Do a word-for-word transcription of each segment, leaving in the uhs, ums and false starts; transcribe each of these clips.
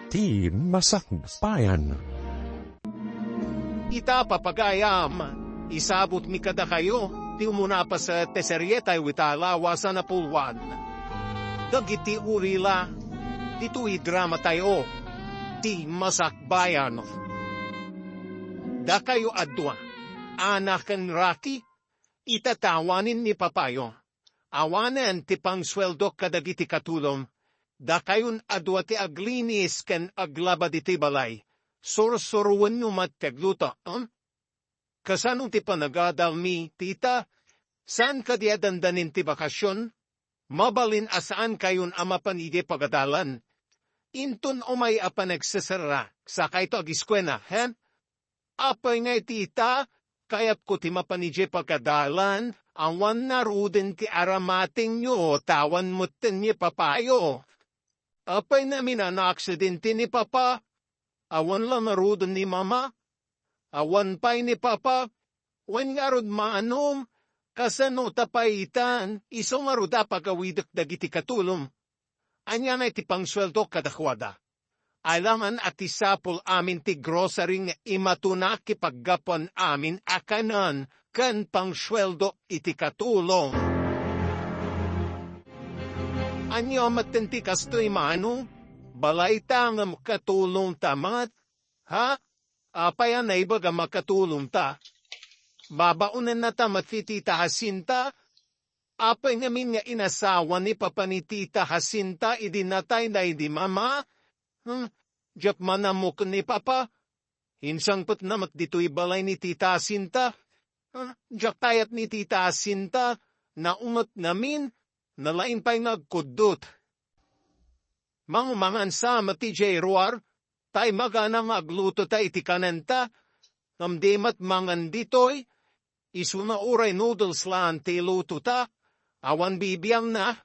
ti masakbayan. Ita, papagayam, isabutmi kadakayo ti umuna a paset ti serie tayo ita lawas a napulwan. Dagiti urila ditoy drama tayo, ti masakbayan. Dakayo a dua, Ana ken Rocky, ita ta awanen ni papayo. Awanen ti pangsueldo kadagiti katulong. Dakayon a dua ti aglinis ken aglaba ditoy balay. Sursuroenyo met ti agluto, em? Kasano ti panagadalmi, tita? Saan kadi a dandanin ti bakasion? Mabalin a saankayon a mapan idiay pagadalan. Inton umay a panagseserra, sakayto agiskuela, he? Apay ngay, tita, kayatko ti mapan idiay pagadalan, awan naruden ti aramatingyo, ta awan metten ni papayo. Apay ngamin a naaksidente ni papa? Awan la naruden ni mama? Awan pay ni papa? Wen ngarud maanum? Kasano ta pay itan? Isu ngarud a pagawidek dagiti katulom. Ania ngay ti pangsueldo kadakuada? Alangan a ti sapul amin ti grocery nga imatuna kipaggapuan amin a kanen ken pangsueldo iti katulom. Ania metten ti kastoy, mano? Balay ta ngem katulom ta met? Ha? Apay a naibaga makatulom ta? Babaonenna ta met ti tita Jacinta? Apay ngamin nga inasawa ni papa ni tita Jacinta idi natay daydi mama? Hmm, diak man ammo ken ni papa. Insangpetna met ditoy balay ni tita Jacinta. Hmm, diak kayat ni tita Jacinta. Naunget ngamin, nalaing pay nga agkuddot. Mangmangan sa met idiay ruar, ta immagana nga agluto ta iti kanenta, ngem di met mangan ditoy, isuna uray noodles laeng ti iluto ta, awan bibiangna.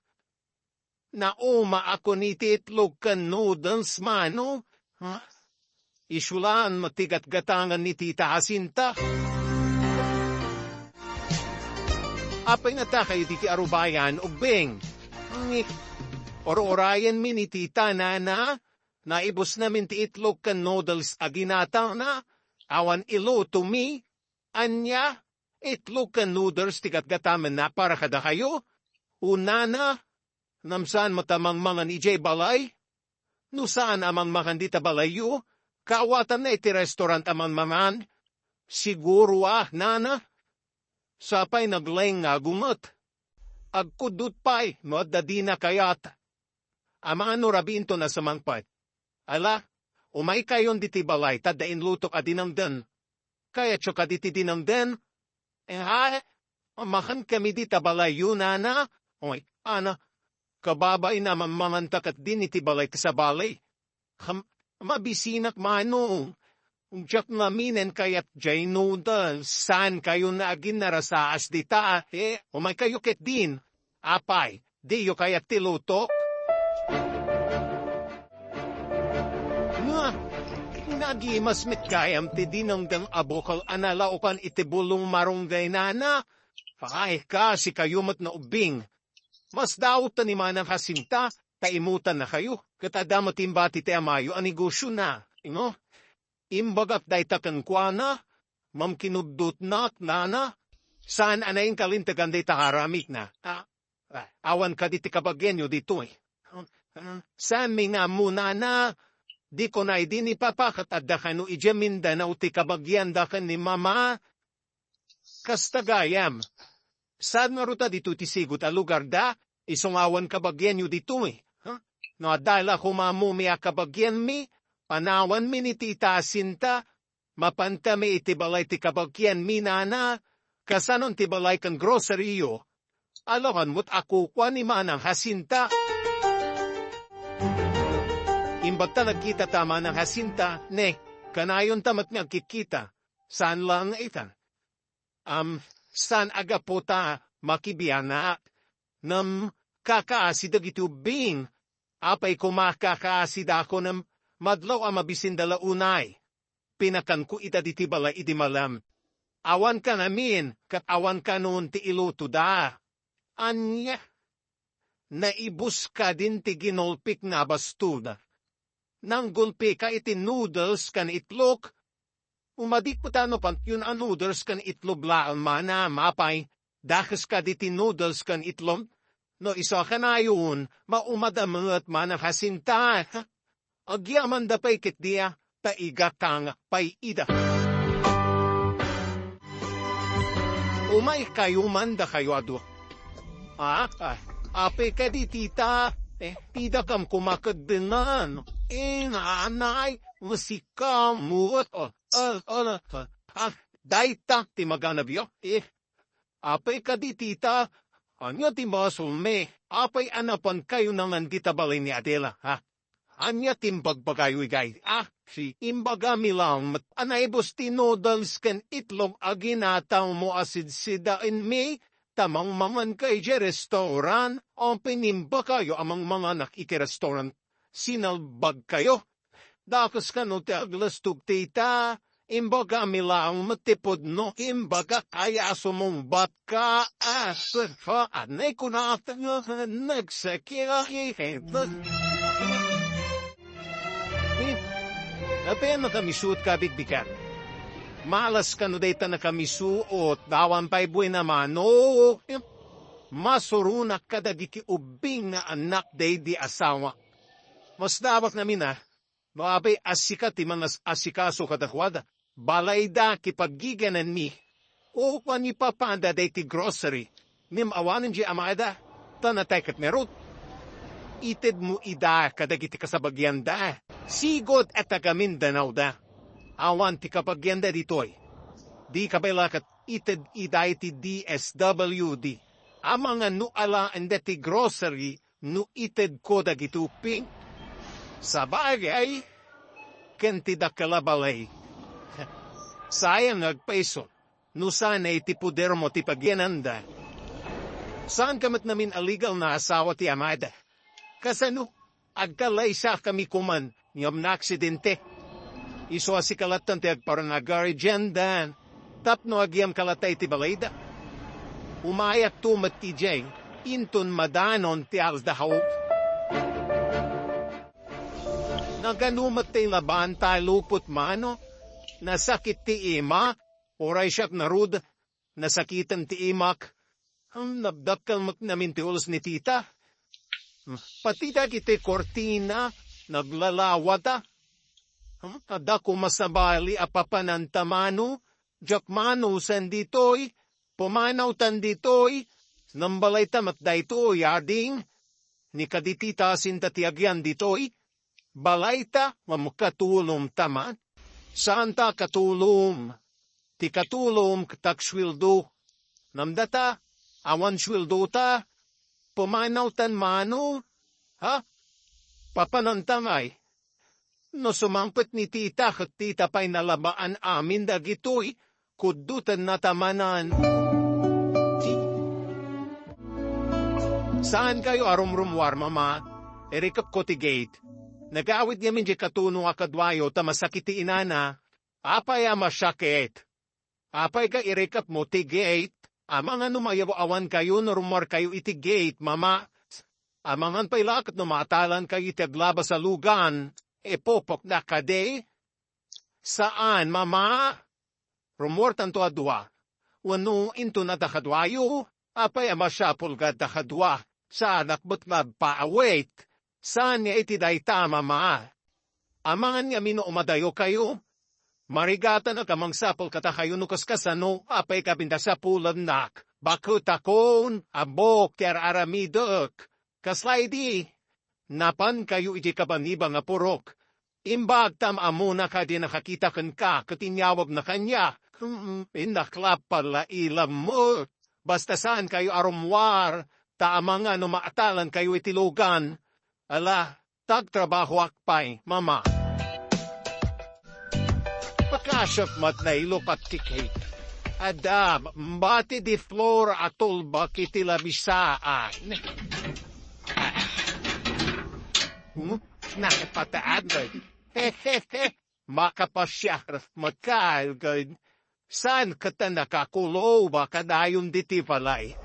Nauma a kun iti itlog ken noodles, mano? Ha? Isu laeng met ti gatgatangan ni tita Jacinta. Apay nga ta kayo diti arubayan, ubbing? Ngi-, ur-urayenmi ni tita, nana, naibusnamin ti itlog ken noodles a ginatangna, awan ilutomi. Ania? Itlog ken noodles ti gatgatamenna para kadakayo? O nana, ngem saan met a mangmangan idiay balay? No saan a mangmangan dita balayyo, kaawatanna iti restaurant a mangmangan? Siguro a, nana. Sapay naglaing nga agunget. Agkuddot pay no adda dina kayat. Amano rabiinton a sumangpet. Ala, umaykayon diti balay ta adda inlutok a dinengdeng. Kayatyo kadi ti dinengdeng? Eh, ha? Makankami dita balayyo, nana? Oy, ana, kababain a mammanganta ketdin iti balay ta sabali. Ham-, mabisinak, mano. Diak ngamin kayat jay noodles. Saankayon a aginnarasaas dita, eh? Umaykayo ketdin. Apay, diyo kayat ti lutok? Nga, nagimas met gayam ti dinengdeng a bukol a nalaokan iti bulong marunggay, nana. Ay, kasikayo met no ubbing. Masdaawta ni Manang Jacinta, ta imutannakayo, ket adda met imbati ti amayo a negosiona. Ingo, imbagak dayta kenkuana, ngem kinuddotnak, nana. Saan a nainkalintegan dayta aramidna. A-, a-, awan kadi ti kabagianyo ditoy. Saanmi nga ammo, nana. Di kunay idi ni papa ket adda kano idiay Mindanao ti kabagianda ken ni mama. Kasta gayam. Saan ngarud a ditoy ti sigut a lugarda? Isu nga awan kabagianyo ditoy. Ha? No adda la koma ammomi a kabagianmi, panawanmi ni tita Jacinta, mapantami iti balay ti kabagianmi, nana. Kasanon ti balay ken grocery-yo? Alakan met a kukua ni Manang Jacinta. Imbagta nagkita ta Manang Jacinta, ne, kanayonta met nga agkitkita. Saan laeng ita? Am, saan a gapu ta makibianak? Ngem kakaasi dagiti ubbing. Apay koma kakaasi dako ngem madlaw a mabisinda la unay. Pinakanko ida diti balay idi malem. Awan kanamin, ket awan kanon ti ilutoda. Ania? Naibus kadin ti ginulpik nga bastol. nanggulpika iti noodles ken itlog. Umadik met no pantiyon a noodles ken itlog laeng mana, mapay, dakes kadi ti noodles ken itlog. No isu a kanayon, maumada met mana a sinta. Agyamanda pay ketdi a, ta igatang pay ida. Umaykayo man dakayo a dua. Ah, ah, apay kadi tita, eh, ti dakam kumakeddenan. Eh, nanay, masika, muwat, oh, ah, ah, ah, ah, dayta ti maganabyo. Eh, apay kadi tita, ania ti basol mi? Apay a napankayo nangan dita balay ni Adela, ha? Ania ti imbagbagayo idiay? Ah, si imbagami lang met a naibus ti noodles ken itlog a ginatawmo a sidsidaenmi, ta mangmanganka idiay restaurant, apay imbagayo a mangmanganak iti restaurant, sinalbagkayo. Dakes kano ti aglastog tita, imbagami laeng met ti pudno, imbagak aya a sumungbatka, ah, sir, ha, anay kuna, nagsakit, eh, eh, eh. Apay a nakamisuot ka, bigbigan? Malas kano dayta nakamisuot, awan pay buena mano. Masuronak kadagiti ubbing nga annak daydi asawa. Masdawak namin a, no apay a sika ti mangas-asikaso kadakuada. Balayda ti paggigenanmi. O, kuan ni Papa, adda daydi grocery. Ngem awanen di amada, ta natay ket ngarud. Itedmo ida kadagiti kasabagianda. Sigud a taga Mindanao da. Awan ti kabagianda ditoy. Di ka pay la ket ited ida iti D S W D. Amangan no alaenda ti grocery no itedko dagiti ubbing. Sabagay, ken ti dakkel a balay. Sayang nga agpayso no saan iti podermo ti pagiananda. Saanka met namin a legal nga asawa ti amada. Kasano? Agkalaysakami koman ngem naaksidente. Isu a sika lattan ti agparang a guardian da. Tapno agyamka latta iti balayda. Umayakto met idiay inton madanon ti aldaw. Nagano met ti labaanta, lupot mano? Nasakit ti imak? Uray siak ngarud, nasakiten ti imak. Napdakkel met namin ti ulos ni tita. Pati dagiti kurtina, naglalawata. Hmm, adda koma sabali a papananta mano, diak mano saan ditoy, pumanawtan ditoy, nambalayta met daytoy, ading. Ni kadi tita, sinta ti agian ditoy, balayta, ngem katulomta man. Saanta katulom. Ti katulom ket agsueldo. Namdata, awan sueldota, pumanawtan mano, ha? Papananta ngay. No sumangpet ni tita ket tita pay nalabaan amin dagitoy, kuddotennata manen. Saankayo a rumrummuar, mama. Irikepko ti gate. Nagaawid ngamin diay katuno a kaduayo ta masakit ti inana. Apay a masakit? Apay nga irikepmo ti gate? Amangan no mayaw-awankayo no rummuarkayo iti gate, mama. Amangan pay la ket no maatalankayo iti aglabas a lugan, ipupokda kadi? Saan, mama. Rummuartanto a dua. Wenno inton adda kaduayo, apay a masapul nga adda kadua? Saanak met nga agpaawit. Saan nga iti dayta, mama. Amangan ngamin no umadayokayo, marigatanak a mangsapul kadakayo no kaskasano, apay nga binda sapulennak. Baketakon, ammok ti ar-aramidek. Kasla idi, napankayo idiay kabaniba nga purok. Imbagtam ammona kadi nakakita kenka ket inyawagna kaniak. Hmm, innak la pala ilammo. Basta saankayo a rummuar, ta amangan no maatalankayo iti lugan. Ala, tagtrabahoak pay, mama. Pakasat met nailukat ti cake. Adda, bati di flor a tulbak iti lamisaan. Hmm? Nakapataad, eh. Makapasiar met kay, saan ket a nakakulob a kadayon diti balay?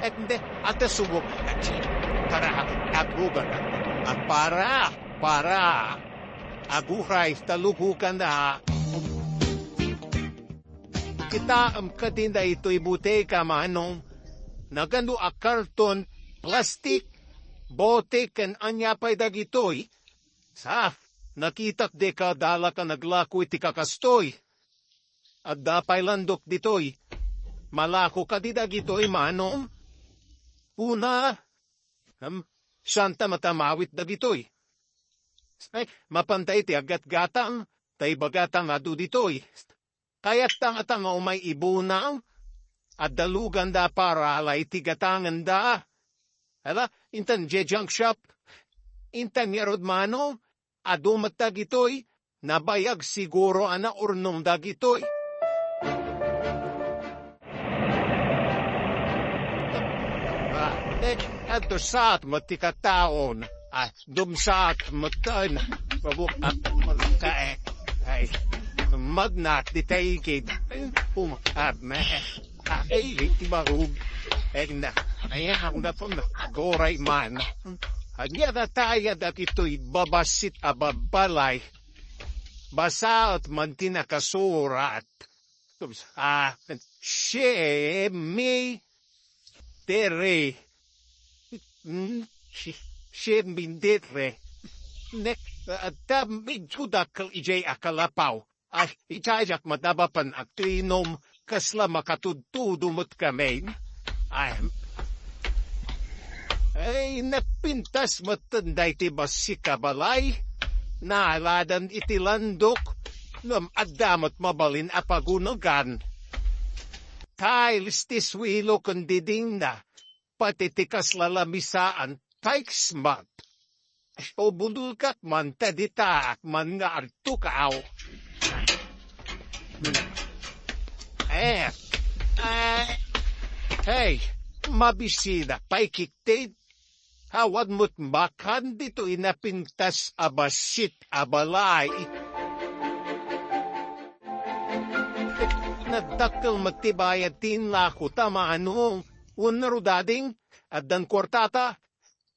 Ende, adda subok. Para, agrugan. Para, para. aguray ta lugokan da. Kitaem kadi daytoy buteka, Manong? Nagano a karton, plastik, bote ken ania pay dagitoy? Sa, nakitak dika dala ka naglako iti kakastoy. Adda pay landok ditoy. Malako kadi dagitoy, Manong? Una, hmm, saan ta matamawit dagitoy? Ay, mapantay ti aggatgatang, ta ibagata nga adu ditoy. Kayatta ngata nga umay ibunang, adda luganda para alay ti gatangenda. Ala, intan je junk shop. Intan ngarud, Manong, adu met dagitoy, nabayag siguro a naurnong dagitoy. Ah, eh, adda saat met ti kataon. Ah, dumsaat met tan. Pabuk-, ah, kae. Ay, magnat di taigid. Um, ah, meh. Ah, ay, ti barug. Eh, na. Ay, ako na po na. Agoray man. Anya na tayo dagitoy babassit a babbalay. Basaat man ti nakasurat. Ah, siye mi tere. Mm, si-, siye mi tere. Nek, ah, ta medyo dakkel idiay a kalapaw. Ay, idiay diak madabapan agtinom, kasla makatudtudo met kami. Ay, ay, napintas met daytoy bassit a balay. Naaladan iti landok, ngem adda met mabalin a pagunogan. Tiles ti suelo ken didingna, pati ti kasla lamisaan, tiles met. O, budulkak man, ta ditaak man nga adtokaw. Eh, eh, hey, mabisida pay kikted. Awan met makan ditoy napintas a bassit a balay. Nadakkel met ti bayad ti inlako ta, Manong. Wenno, Dading, addan kuartata.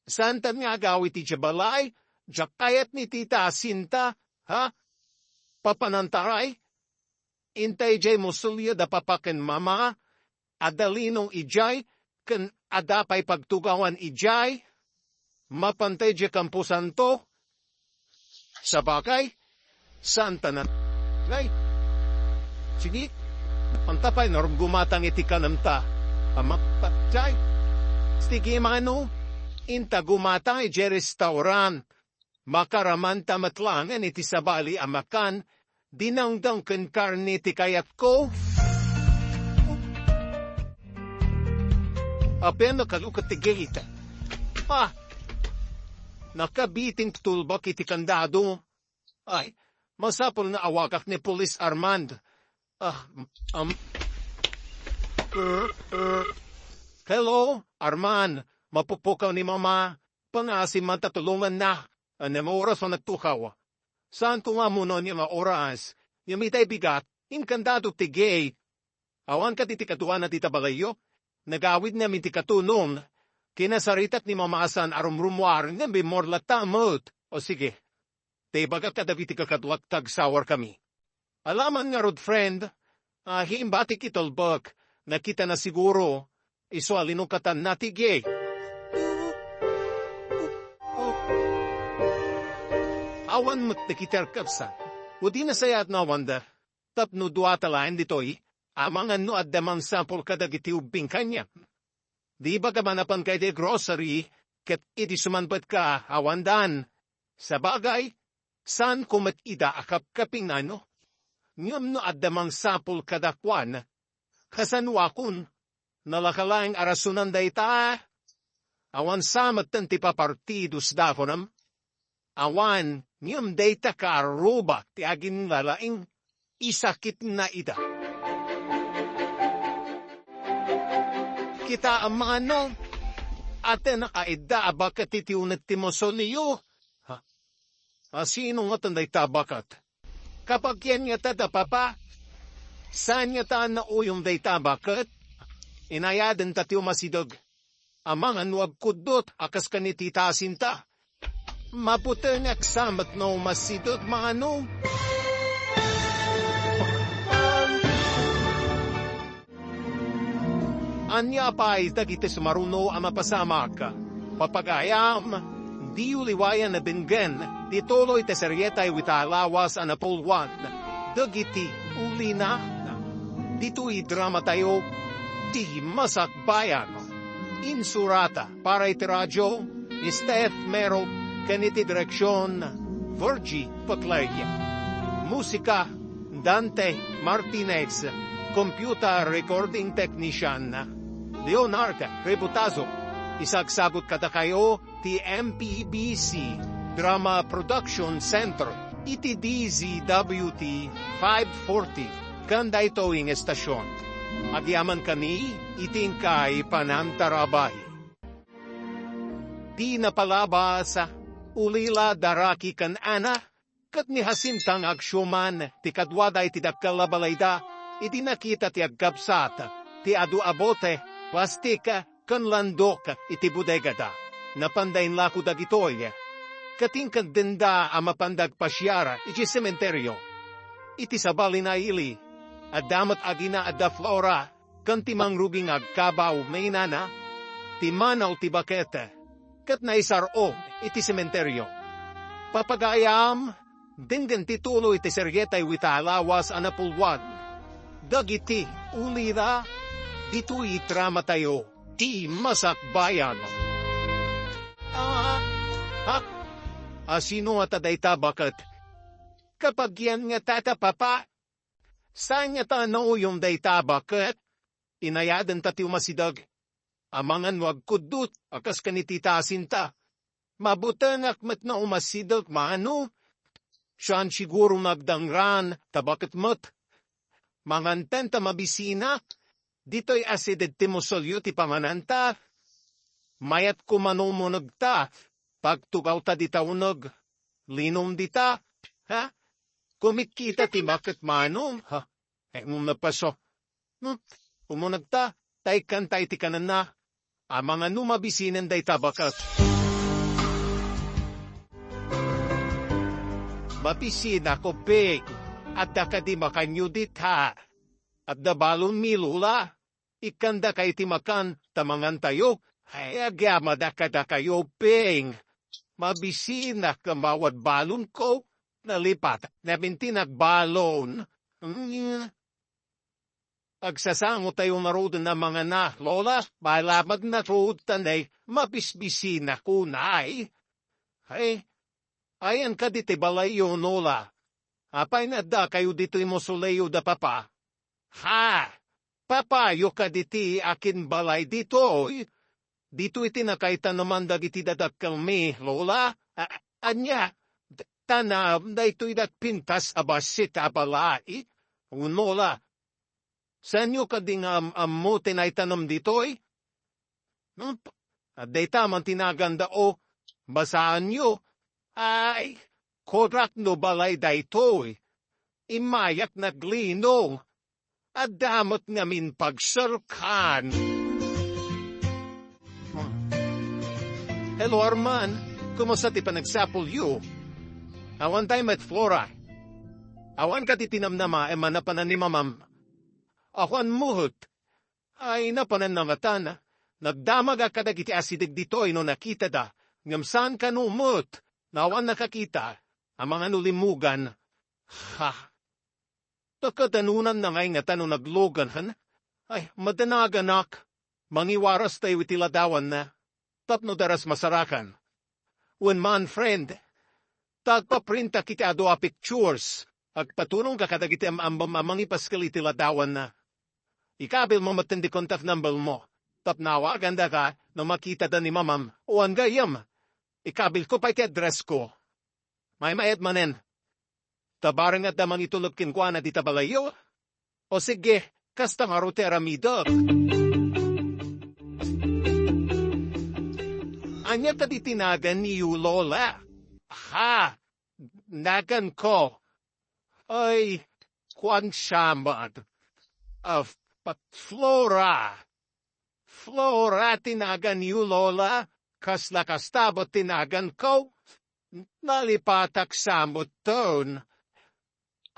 Saantan nga agawid idiay balay, diak kayat ni tita Asinta, ha? Papananta ray? Intay idiay musulyo da papa ken mama, adda linong idiay, ken adda pay pagtugawan idiay. Mapantay idiay kamposanto. Sabagay, saanta na. Ngay, sige, mapanta pay ngarud gumatang iti kanemta. Amak, patay. Sige, Manong, inta gumatang idiay restaurant. Makaramanta met laengen iti sabali a makan, dinengdeng ken karne ti kayatko. Appian, nakalukat ti gate. Ah! Nakabiting ti tulbak iti kandado. Ay, masapul nga awagak ni Police Armand. Ah, um, er, er. Hello, Armand. Mapupukaw ni Mama. Pangaasim man ta tulonganna. Anam oras a nagtukaw. Saanko nga ammoen nga oras. Ngem itay bigat, inkandado ti gate. Awan kadi ti kaduana dita balayyo? Nagawidnam iti katunom. Kinasaritak ni Mama a saan a rumrumuar ngem bimmor latta met. O sige, ta ibagak kadagiti kakaduak ta agsawarkami. Alaman ngarud, friend, a himbatik iti tulbek, nakitana siguro, isu a linukatanna ti gate. Awan met dagiti arkabsan, o di nasayaat nga awanda, tapno duata laeng ditoy, amangan no adda mangsapul kadagiti ubbing kaniak. Di ba ka manapan kay di grocery, ket idi sumangpetka, awandan. Sabagay, saanko met ida a kapkapingano. Ngem no adda mangsapul kadakuan, kasanoakon, nalaka laeng a rasonan dayta? Awan sa metten ti papartidos dakunem? Awan, ngem dayta karubak ti aginlalaing, isakitna ida. Kitaem mano, ate, nakaidda a baket iti unet ti musolyo. Ha? A, sino ngaten dayta a baket? Kabagian ngata da papa? Saan ngata a nauyong dayta a baket? Inayadenta ti umasideg. Amangan no agkuddot a kas ken ni tita Asinta. Mabutengak sa met no masideg mano. Ania pay dagiti sumaruno a mapasamak? Papagayam, diyo liwayan a denggen ti tuloy ti serieta ita a lawas a napulwan dagiti ulina. Ditoy dramatayo, ti Masakbayan. Insurata para iti radio, Steph Mero, ken iti direksion, Virgie Paclay. Musika, Dante Martinez, computer recording technician, Leonard Rebutazo. Isagsagut kadakayo ti M P B C Drama Production Center iti D Z W T five forty ken daytoy nga estasion. Agyamankami iti inkay panangtarabay. Ti napalabas, ulila da Rocky ken Ana, ket ni Jacinta nga agsiuman ti kaduada iti dakkel a balayda, idi nakita ti agkabsat ti adu a bote, plastik, ken landok iti bodegada. Napanda inlako dagitoy, ket inkaddenda a mapanda agpasiar iti sementerio. Iti sabali na ili, adda met agina adda Flora, ken ti mangrugi nga agkabaw nga inana, ti manaw ti baket, ket naisar-o iti sementerio. Papagayam, denggen ti tuloy ti serieta ita a lawas a napulwan dagiti ulira ditoy dramatayo, ti Masakbayan. Ah, ah, asino ngata dayta baket? Kabagian ngata ta, Papa. Saan ngata a nauyong dayta baket? Inayadenta ti umasideg. Amangan no agkuddot a kas ken ni Tita Jacinta. Mabutengak met no umasideg mano. Saan siguro nga agdangraan ta baket met. Manganten ta mabisinak. Ditoy asideg ti musolyo ti pangananta. Mayat koma no umunegta. Pagtugawta dita uneg. Linom dita. Ha? Kumitkita ti baket mano. Ha? Ay, ngem napaso. Hmm? Umunegta, ta ikkanta iti kanenna. Amangan no mabisinen dayta baket. Mabisinakon, Ping. Adda kadi makanyo dita? Adda balonmi, Lola. Ikkandaka iti makan, ta mangantayo. Ay, agyamanak kadakayo, Ping. Mabisinak nga mawad balonko. Nalipatak namin ti nagbalon. Mm. Agsasangotayo ngaruden a mangana, Lola. Malamag ngarud ta nay mabisbisinak unay. Ay, ayan kadi ti balayyo, Lola? Apay nga addakayo ditoy mausoleo da Papa? Ha? Papayo kadi ti akinbalay ditoy? Ditoy ti nakaitaneman dagiti dadakkelmi, Lola? A-, ania? D-, tanam daytoy dagpintas a bassit a balay? Wen, Lola, saanyo kadi nga am-ammo ti naitanem ditoy? Hmm? Dayta man ti naganda, o, basaanyo. Ay, kunak no balay daytoy. Immayak naglinong. Adda met ngamin pagserkan. Hello, Arman. Kumusta ti panagsapulyo? Awan tayo met, Flora. Awan ka ti tinamnama, Emma, napanan ni Mamam. Awan met. Ay, napanan nangatan. Nagdamagak kadagiti asideg ditoy no nakitada. Ngem saan kano met. No awan nakakita. Amangan no limmugan. Ha. Ta kadanonanna ngay ngata no naglugan, han? Ay, madanaganak. Mangiwaras tayo iti ladawanna. Tapno daras masarakan. Wen man, friend, ta agpaprintak iti adu a pictures. Agpatulongka kadagiti am-ammom a mangipaskel iti ladawanna. Ikabilmo metten ti contact number mo. Tapno awagandaka no makitada ni Mamam. Wen gayyem, ikabilko pay ti addressko. Maymayat manen. Ta bareng adda mangitulod kenkuana dita balayyo? O sige, kasta ngarud ti aramidek. Ania kadi ti naganyo, Lola? Ha? Naganko? Ay, kuan siya met. Ah, pa-, Flora. Flora ti naganyo, Lola. Kasla kasta met ti naganko. Nalipatak sa metten.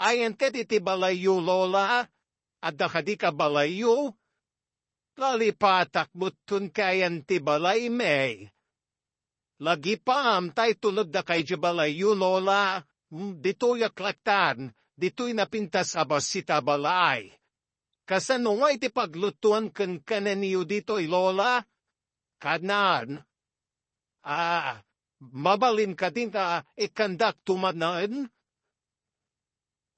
Ayan kadi ti balayyo, Lola? Adda kadi ka balayyo? Nalipatak metten kayan ti balaymi. Lagipam, tay tulodda kay di balayyo, Lola. Hmm, ditoy a klatan, ditoy napintas a bassit a balay. Kasano ngay ti paglutuan kenkanenyo ditoy, Lola? Kanan. Ah, mabalin kadi nga ikkandak tumanen?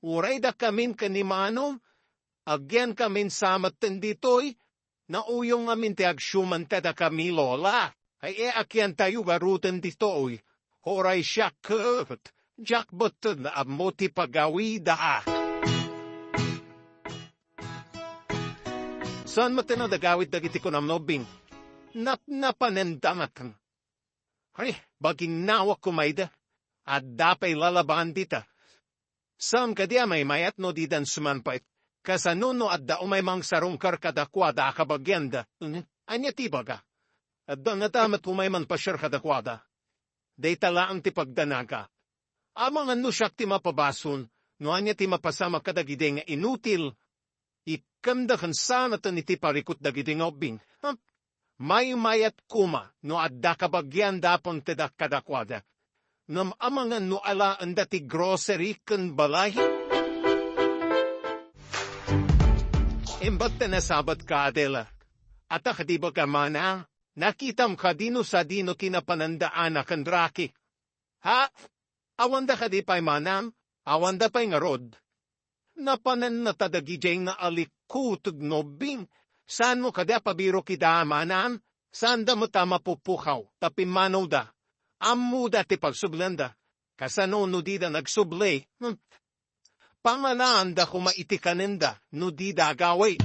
Uray dakamin ken ni Manong, agyankamin sa metten ditoy, nauyong amin ti agsiuman kadakami, Lola. Ay, e, agyantayo garuden ditoy. Uray siak ket, diak metten ammo ti pagawida. Saan metten a nagawid dagiti kunam ni Obing? Napnapanenda metten. Ay, baginnawak koma ida. Adda pay lalabaen dita. Saan kadi a maymayat no didan sumangpet? Kasano no adda umay mangsarungkar kadakuada a kabagianda? Ania ti ibaga? Adda ngata met umay manpasiar kadakuada. Dayta laeng ti pagdanaga. Amangan no siak ti mapabasol, no ania ti mapasamak kadagidi nga inutil. Ikkanda ken sanaten iti parikut dagidi nga ubbing. Hm? Maymayat koma no adda kabagianda a pangtedak kadakuada. Ngem amangan no alaenda ti grocery ken balay? Imbag ta nasabat ka, Adela. Ata kadi baga, Manang? Nakitam kadi no sadino ti napananda Ana ken Rocky? Ha? Awanda kadi pay, Manang? Awanda pay ngarud? Napanannata dagidiay nga alikkuteg ni ubbing. Saanmo kadi a pabirok ida, Manang? Saanda met a mapupukaw ta pimmanawda. Ammoda ti pagsublianda. Kasano no dida nagsubli? Hm. Panganaanda koma iti kanenda no dida agawid.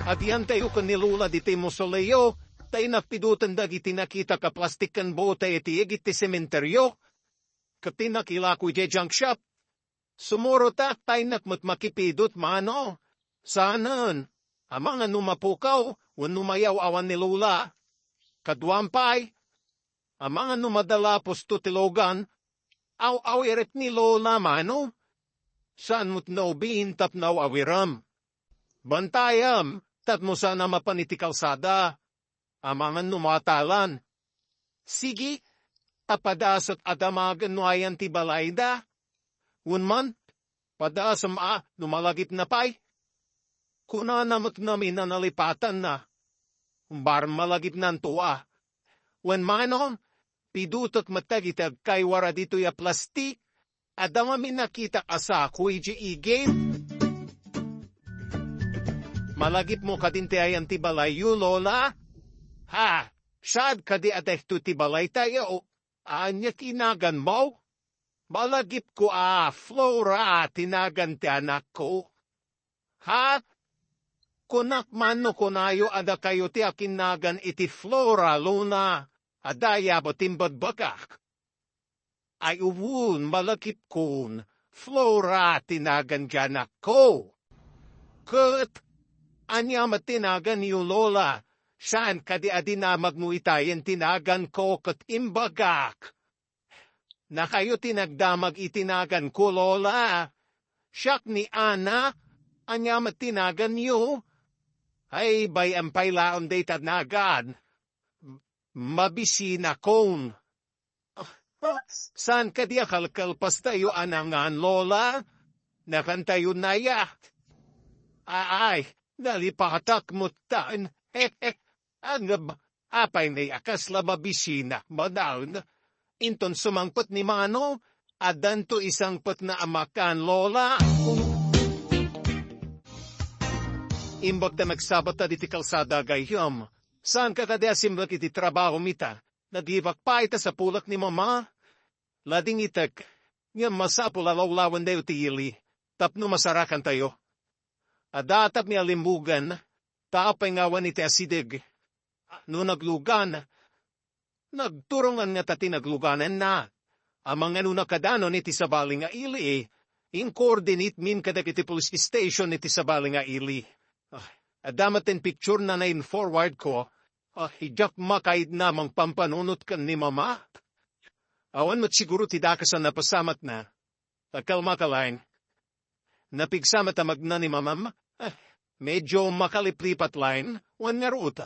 Agyantayo ken ni Lola ditoy mausoleo, ta inapiduten dagiti nakitak a plastik ken bote iti igid ti sementerio. Ket ti nakilako idiay junk shop. Sumurotak, ta innak met makipidut, Manong. Saanen, amangan no mapukaw wenno mayaw-awan ni Lola. Kaduam pay, amangan no madala pusto ti lugan, aw-awirek ni Lola, Manong. Saan met no ubing tapno aw-awirem. Bantayem, tapno saan a mapan iti kalsada. Amangan no matalan. Sige, ta padaasek a damagen no ayan ti balayda. Wen man, padaasem a no malagipna pay. Kunana met ngamin a nalipatanna. Umbar malagipnanto a. Wen, Manong, pidutek met dagiti agkaywara ditoy a plastik. Adda ngamin nakitak a sako idiay igid. Malagipmo kadin ti ayan ti balayyo, Lola? Ha? Saad kadi a daytoy ti balaytayo? Ania ti naganmo? Malagipko a Flora ti nagan ti anakko. Ha? Kunak man no kunayo a dakayo ti akinnagan iti Flora, Lola. Adda aya met ti imbagbagak? Ay, wen, malagipkon, Flora ti nagan ti anakko. Ket ania met ti naganyo, Lola? Saan kadi a dinamagmo itayen ti naganko ket imbagak? Nakayo ti nagdamag iti naganko, Lola. Siak ni Ana, ania met ti naganyo? Ay, bay-am pay laeng dayta nagan. Mabisinakon. Saan kadi a kalkalpastayo a nangan, Lola? Nakantayo naya? Aay, nalipatak met tan. He, he. Ngem, apay ngay a kasla mabisina, Manang? Inton sumangpet ni Manong, addanto isangpetna a makan, Lola. Imbag ta nagsabatta diti kalsada, gayyem. Saanka kadi a simrek iti trabahom ita? Nagibak pay ta sapulek ni Mama. Ladingitek, ngem masapul a lawlawendayo ti ili tapno masarakantayo. Adda tapmi a limmugen, ta apay nga awan iti asideg. No naglugan, nagturongan ngata ti naglugananna. Amangan no nakadanon iti sabali nga ili, in-coordinate min kadagiti police station iti sabali nga ili. Ah, adda met ti picture na na-forward ko. Ah, diak makaidna mangpampanunot ken ni Mama. Awan met siguro ti dakes a napasamatna. Agkalmaka laeng. Napigsa met a magna ni Mamam. Ah, medyo makaliplipat laeng, wen ngarud.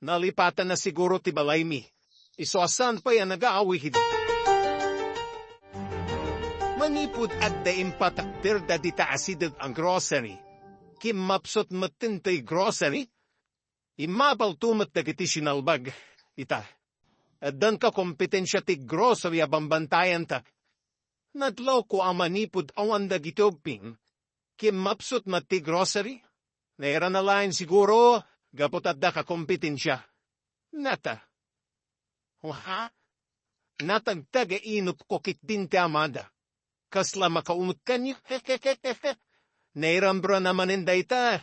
Nalipatanna siguro ti balaymi. Isu a saan pay a nagaawid. Manipud adda impatakderda dita asideg a grocery, kimmapsut metten toy grocery, immapalto met dagiti sinalbag ita. Addan kakompetensia ti grocery a bambantayantak. Nadlawko a manipud awan dagiti ubbing, kimmapsut met ti grocery. Nairana laeng siguro, gapu ta adda kakompetensia. Nata. Wa? Natagtag a inupko ketdin ti amada. Kasla makaunot kaniak? Nairambra na manen dayta.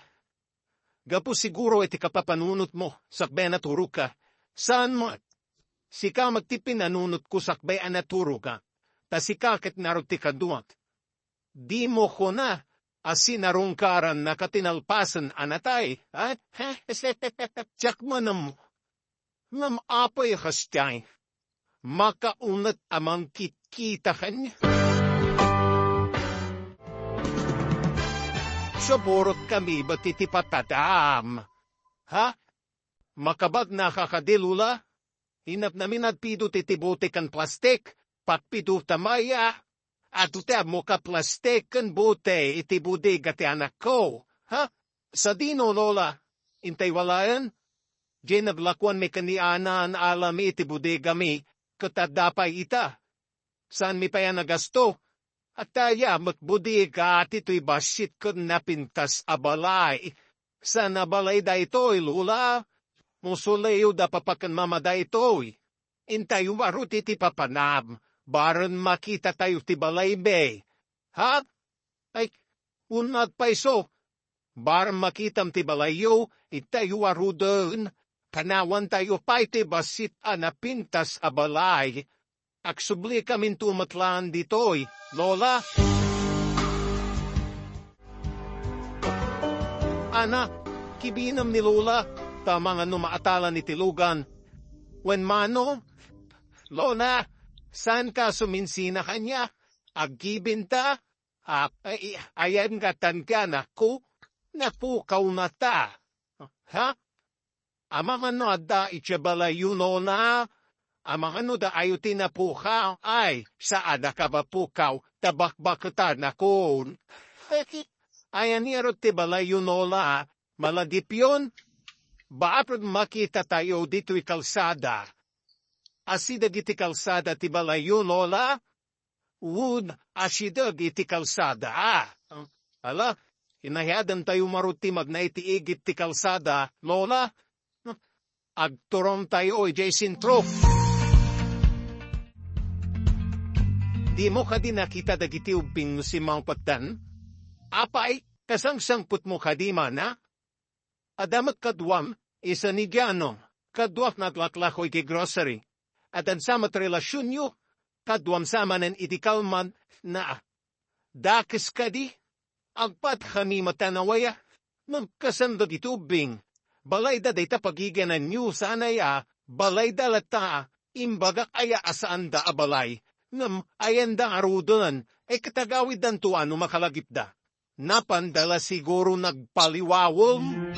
Gapu siguro iti kapapanunotmo, sakbay a naturogka. Saan met? Sika met ti pinanunotko sakbay a naturogka. Ta sika ket ngarud ti kaduak. Dimo kuna a sinarungkarannak ti nalpasen a natay, ha? Diak manen. Ngem apay a kastiay? Makaunot a mangkitkita kaniak. Siaburotkami met iti patadam. Ha? Makabagnaka kadi, Lola? Inapnami nagpido ti, ti bote ken plastik. Patpido ta maya. Adu ti ammok a plastik ken bote iti bodega ti anakko. Ha? Sadino, Lola? Intay walaen? Diay naglakuanmi ken ni Ana a naalami iti bodegami, ket adda pay ita. Saanmi pay a nagasto. Adda met bodega ditoy bassit ken napintas a balay. Saan a balay daytoy, Lola? Mausoleo da Papa ken Mama daytoy. Intayo ngarud iti papanam, bareng makitatayo ti balaymi. Ha? Ay, unat pay isu. Bareng makitam ti balayyo, intayo ngaruden. Kanawantayo pay ti bassit a napintas a balay. Agsubli kaminto met laeng ditoy, Lola. Ana, kibinem ni Lola, ta amangan no maatalan iti lugan. Wen mano, Lola, saanka suminsina kaniak? Aggibinta? A, ay, ayan nga tan ka, anakko? Napukaw na ta. Ha? Amangan no adda idiay balayyo, Lola? Amangan no daayo ti napukaw? Ay, saanka mapukaw, ta bakbaketanakon. Ayan ngarud ti balayyo, Lola? Malagipyon? Bareng makitatayo ditoy kalsada. Asideg iti kalsada ti balayyo, Lola? Wen asideg iti kalsada. Ala, inayadantayo ngarud ti magna iti igid ti kalsada, Lola. Agturongtayo idiay sentro. Dimo kadi nakita dagiti ubbing no simmangpetdan? Apay, kasangsangpetmo kadi, Mana? Adda met kaduam, isu ni Giano, kaduak naglaklako iti grocery. Addan sa met relasionyo, kaduam sa manen iti kalman na. Dakes kadi? Agpatkami met a nawaya. Ngem kasano dagiti ubbing? Balayda dayta pagigiananyo, saan aya? Balayda latta, imbagak aya a saanda a balay? Ngem ayanda ngaruden, e ket agawiddanto a no makalagipda. Napanda la siguro nagpaliwawem.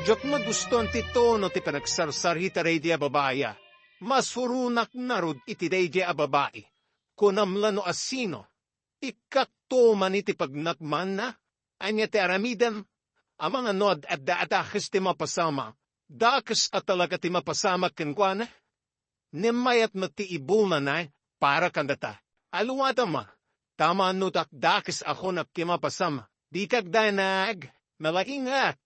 Diak magustuan ti tono ti panagsarsarita daydi a babai a. Masuronak ngarud iti daydi a babai. Kunam la no asino. Ikkakto man iti pagnakmanna. Ania ti aramidem? Amangan no ad-, adda a dakes ti mapasama. Dakes a talaga ti mapasama kenkuana. Ngem mayat met ti ibunana para kadata. Aluadam, ta mano dakdakes a kunak ti mapasam, dika agdanag, nalaingak.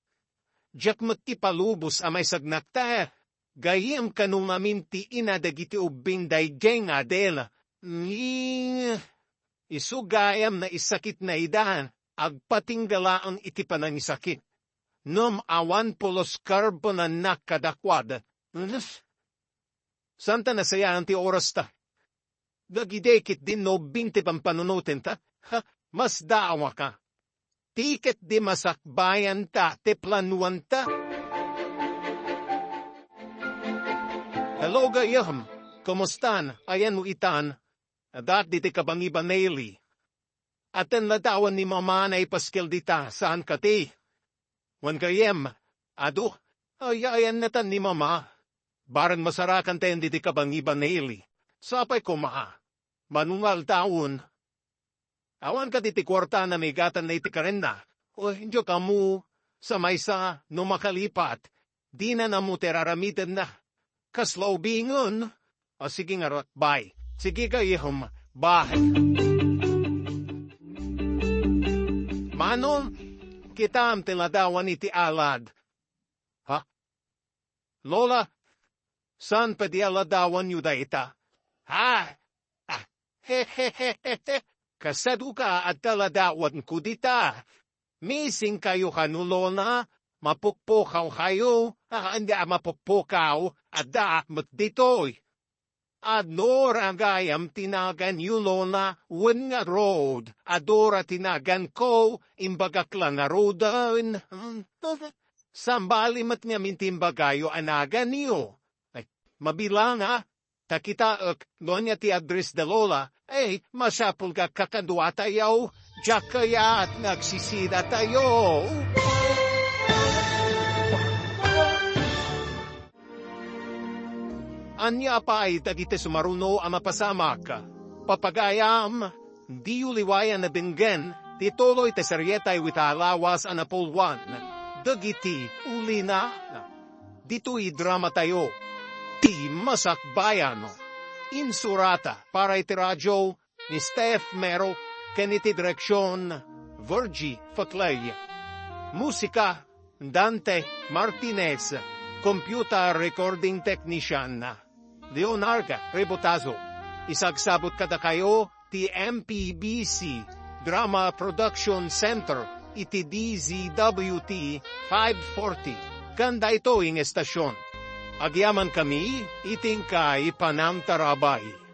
Diak met ti palubos a maisagnak ta gayyem kano ngamin ti ina dagiti ubbing daydiay nga adel. Ni, isu gayam naisakit na ida, agpatingga laeng iti panangisakit. Ngem awan pulos karbenannak kadakuada. Saanta nasayaat ti orasta. Dagidi ketdin no ubbing ti pampanunotenta. Ha, masdaawaka. Ti ketdi masakbayanta ti planuanta. Hello, gayyem. Kumustan? Ayanmo itan? Adda diti kabangi-banili. Aten ladawan ni Mama a naipaskel dita, saan kadi? Wen gayyem, adu, ay-ayanna tan ni Mama. Bareng masarakantayon diti kabangi-banili. Sapay koma. Mano nga aldawen. Awan kadi ti kuarta a namigatanna iti karenna. O, diak ammo, sa maysa, no makalipat, dina ammo ti ar-aramidenna. Kasla ubingen. O, sige ngarud, bye. Sige, gayyem, bye. Mano, kitaem ti ladawan iti alad. Ha? Lola, saan pay ti ladawanyo dayta? Ha? Ah, he, he, he, he, he. Kasadoka, adda ladawanko dita. Missing kayo kano, Lola? Mapukpukaw kayo? Ah, ania a mapukpukaw? Adda met ditoy. Adda gayam ti naganyo, Lola, wen ngarud, adda ti naganko, imbagak la ngaruden. Saan bali met ngamin ti imbagayo a naganyo? Ay, mabilang, a? Ta kitaek no ania ti address da Lola, ay, masapul nga kakaduatayo, diak kayat nga agsisidatayo. Ania pay dagiti sumaruno a mapasamak? Papagayam, diyo liwayan a denggen ti tuloy ti serietayo ita a lawas a Napolwan, dagiti ulina. Ditoy dramatayo, Ti Masakbayan. Insurata para iti radio ni Steph Mero ken iti direksion, Virgie Faclay. Musika, Dante Martinez, computer recording technician, Leonarda Rebotazo. Isagsabot kadakayo ti M P B C Drama Production Center iti D Z W T five forty, ken daytoy nga estasion. Agyamankami iti inkay panangtarabay.